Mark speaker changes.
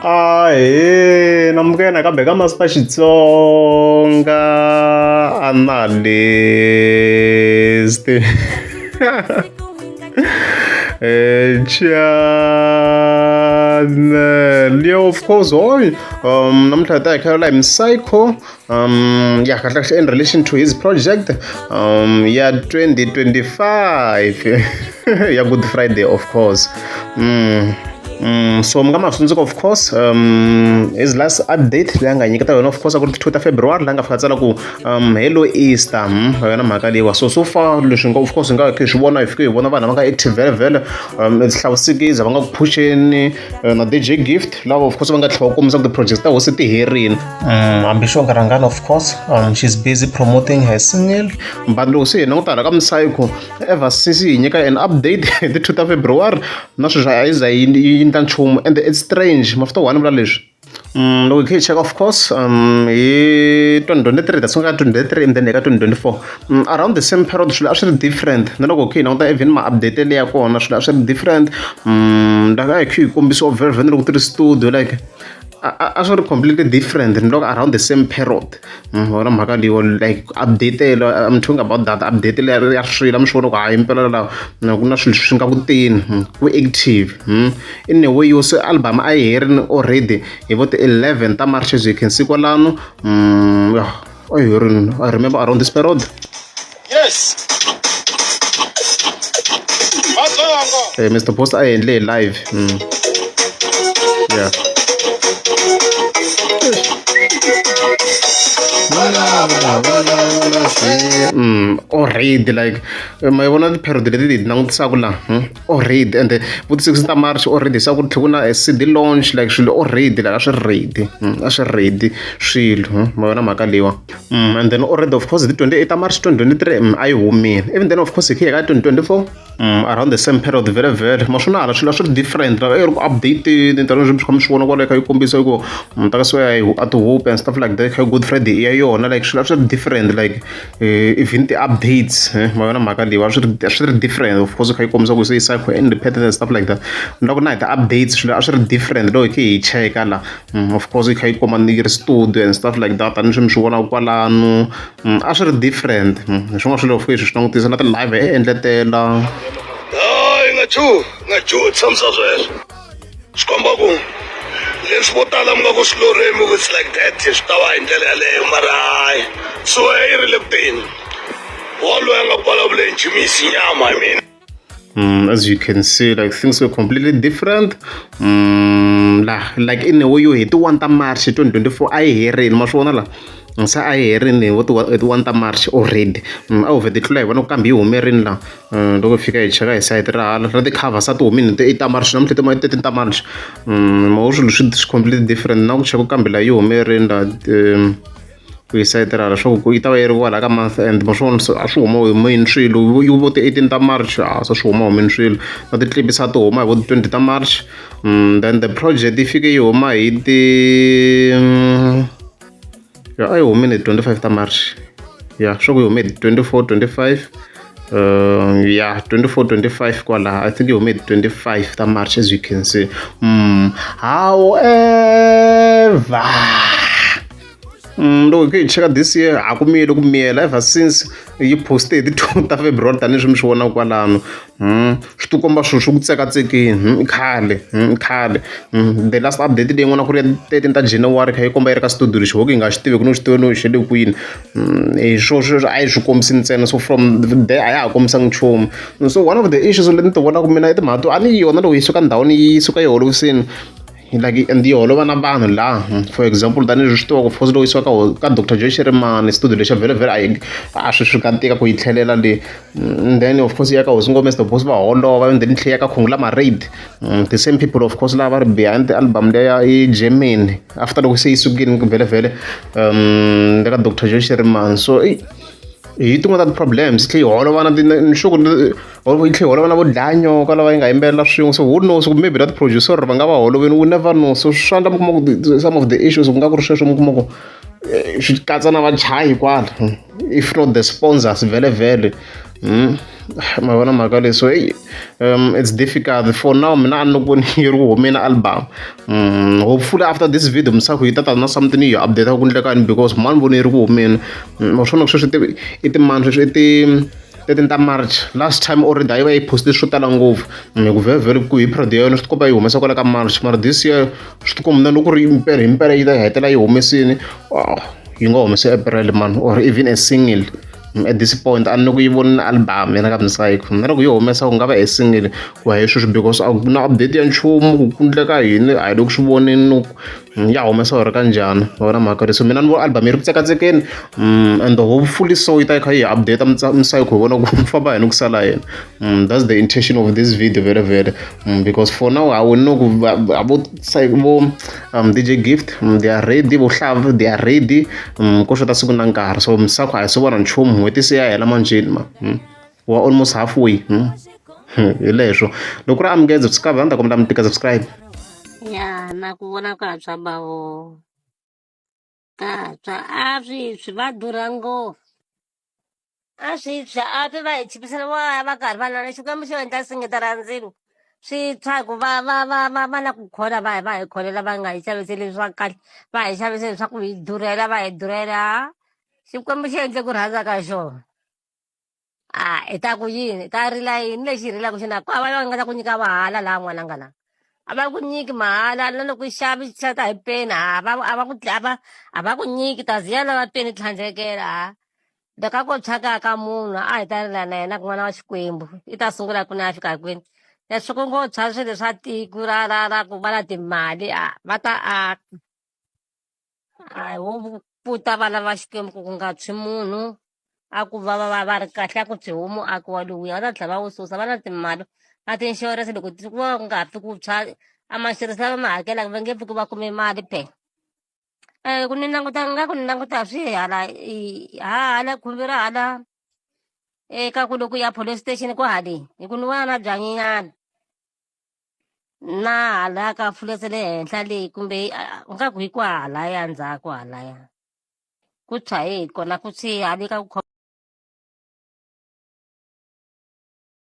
Speaker 1: Ahee namukela nakambe ka Master Xitsonga analyst channel yeah of course hoy namuntlha hi ta hi khalela hi Psycho ya kahle kahle in relation to his project ya 2025 ya Good Friday of course. So mi nga ma tsundzuka of course his last update leyi a nga nyiketa yona of course a ku ri 2 ta February laha nga fika tsala ku hello Easter yona mhaka leyiwa. So so far leswi nga of course hi nga hi swi vona hi fike hi vona vanhu lava nga active vhele vhele it's hlawusikiza va nga ku phuxeni na DJ Gift lava of course va nga tlhela va kombisa ku ti-projects ta hosi ti herini. Hambi swo nga rhangana of course she's busy promoting her single but loko se hi languta hala ka Psycho ever since yi nyika an update hi ti 2 ta February na sweswi a yi za yi endla nchumu and it's strange ma swi tiva why ni vula leswi. Loko hi kha hi check of course hi 2023 that's ka 2023 and then hi ka 2024 around the same period swilo a swi ri different na loko hi kha hi languta even ma-update ya kona swilo a swi ri different la a hi kha hi kombisiwa vhele vhele loko ti ri studio like a swi ri completely different ni loko around the same period wona mhaka leyiwa like update I'm talking about that update ya swilo mi swi vona ku hayi impela la ku na swilo swi nga ku teni ku active in a way yo se album a yi herini already hi vo ti-11 ta March as you can see kwalano yeah a yi herini I remember around this period.
Speaker 2: Yes.
Speaker 1: Mr Post a endle hi live. Yeah. Already like ma yi vona ti-period leti hi langutisaka laha already and vo ti-6 ta March already se ku tlhe ku na CD launch like swilo already like a swi ready a swi ready swilo ma vona mhaka leyiwa. And then already of course hi ti-28 ta March 2023 a yi humile even then of course hi khe hi ka 2024 around the same period vhele vhele ma swona hala swilo a swi ri different like a yi ri ku update-eni tanihi leswi mi swi vona kwala yi kha yi kombisa ku takasiwa a ti-hope and stuff like that kha Good Friday i ya yona like swilo a swi ri different like even ti-updates ma yona mhaka leyi a swi ri different of course kha yi kombisa ku se yi Psycho independent and stuff like that loko na hi ti-updates swilo a swi ri different loko hi kha hi cheka la of course yi kha yi komba ni ri studio and stuff like that tanihi leswi mi swi vonaka kwalano a swi ri different hi swin'wana swilo of course swi langutisa na ti-live i endletela.
Speaker 2: Hayi nga chuhi nga chuhi tshamisa sweswo swi komba ku leswi vo tala mi nga ku swi lorheni it's like that swi ta va hi ndlela yaleyo mara hayi so yi ri le ku teni waloyi a nga ku vulavuleni jimisi nyama hi mina.
Speaker 1: As you can see, like things were completely different. Like in a way, you hit 1 ta March 2024 a yi herini ma swi vona la se a yi herini vo ti 1 ta March already a wu vhete tlula hi vona ku kambe yi humerini la loko hi fika hi cheka hi sayiti ra hala ra ti-cover sa ti humini ti 8 ta March namuntlha ti 13 ta March mo swilo swi completely different na ku cheka kambe la yi humerini la ku yi sayiti ra leswaku ku yi ta va yi ri kwala ka month end ma swona a swi huma humini swilo yi vo ti-18 ta March a se swi huma humini swilo na ti-clip sa ti huma hi vo ti-20 ta March then the project yi fike yi huma hi ti ya a yi humile hi 25 ta March ya swa ku yi hume hi 24 25 yeah 24 25 kwala I think yi hume hi 25 ta March as you can see. However loko hi cheka this year ha ku miyele ku miyela ever since yi poste hi ti-2 ta February tanihileswi mi swi vonaka kwalano swi ti komba swilo swi ku tsekatsekeni i khale i khale the last update leyi n'wana ku ri ya 13 ta January kha yi komba yi ri ka studio lexi ho ku hi nga xi tivi ku no xi tiva no xi le kwini hi swo sweswo a yi swi kombisi ntsena so from there a ya ha kombisanga nchumu so one of the issues leti ni ti vonaka mina i timhaka to a ni yona loko yi suka ndhawini yi suka yi holovisini like and yi holova na vanhu laha for example tanihileswi swi tivaka of course loko yisiwa ka Dr Joe Shirimani studio lexa vhele vhele a yi a swi swi nga tika ku yi tlhelela le then of course ya ka Hosi Ngome Mr Boss va holova and then tlhela ya ka Conglomerate the same people of course lava va ri behind the album leya i Germany after loko se yi sukile vhele vhele le ka Dr Joe Shirimani so hi tin'wana ta ti-problems yi tlhe yi holova na ni sure ku yi tlhe yi holova na vo dlaya nyoka lava yi nga yimbelela swin'we so who knows maybe that producer va nga va holoveni we never know so swi endla mi kuma ku some of the issues ku nga ku ri sweswo mi kuma ku swi katsa na vachayi kwala if not the sponsors vhele vhele. Ma vona mhaka leyi, so hey, it's difficult for now. Mina a ni voni yi ri ku humeni album. Hopefully after this video Msayco yi ta ta na something yi update ku endleka yini, because mani voni yi ri ku humeni. Ma swona sweswi i timani, sweswi i ti 13 ta March. Last time already a yi va yi poste swo tala ngopfu hi ku vhele ku hi product ya yona swi tikomba yi humesa kwala ka March, mara this year swi tikomba na loko ku ri impela hi mpela yi ta hetelela yi humesini, yi nga humesi April man, or even a single. At this point a ni ku yi voni na album yena ka Msayco. Na loko yi humesa ku nga va a single ku ya hi sweswi, because a ku na update ya nchumu ku ku endleka yini, a hi le ku swi voneni ya humesa or ka njhani. Ma vona mhaka leyi, so mina ni vona album yi ri ku tsekatsekeni, and hopefully so yi ta yi kha yi update Msayco hi vona ku famba yini ku sala yena. That's the intention of this video very very, because for now I will know ku vo vo DJ Gift, they are ready, vo Hlavu they are ready, ko xota siku na nkarhi. So Msayco a hi se vona nchumu, n'hweti se ya hela manjheni ma wa almost halfway. Hi leswo loko ku ri amukeza subscribe, a ni ta kombela mi tika subscribe.
Speaker 3: Ya na ku vona ka tshwa bawo ka tshwa a swi va durha ngopfu, a swi tshwa a swi va hi chipisela va va karhi va lana. Xikwembu xo endla singita ra ndzilo swi tshwa hi ku va va va va va na ku khola, va va hi kholela, va nga hi xaviseli swa kahle, va hi xaviseli swa ku hi durhela, va hi durhela. Xikwembu xi endle ku rhandza ka xona. A i ta ku yini, i ta rila yini lexi rilaka xi na ku hava va nga ta ku nyika mahala laha n'wananga la a va ku nyiki mahala na loko i xavi xata hi peni, a va a va ku a va a va ku nyiki ta ziya lava peni tlhandlekela. Ha loko a ko tshwa ka munhu a hi ta rila na yena ku n'wana wa Xikwembu i ta sungula kwini a fika kwini. Leswi ku ngo tshwa swilo swa tiko ra ra ra ku va na timali a va ta aka a hi wo puta vana va Xikwembu ku ku nga tshwi munhu a ku va va va va ri kahle, a ku tshwi homu aku wa lowuya va ta tlhela va wu susa. Va na timali na ti-insurance, loko ku va ku nga ha pfi ku tshwa a ma-insurance lama ma hakelaka va nge pfuki va kume mali phela. Ku ni languta nga ku ni languta swi hala hala khumbi ra hala eka ku loko ya police station ku haleni hi ku ni vona na byanyinyana na hala ka fulese le henhla leyi kumbe nga ku hi ku halaya ndzhaku halaya ku tshwa hi kona ku swi hale ka ku.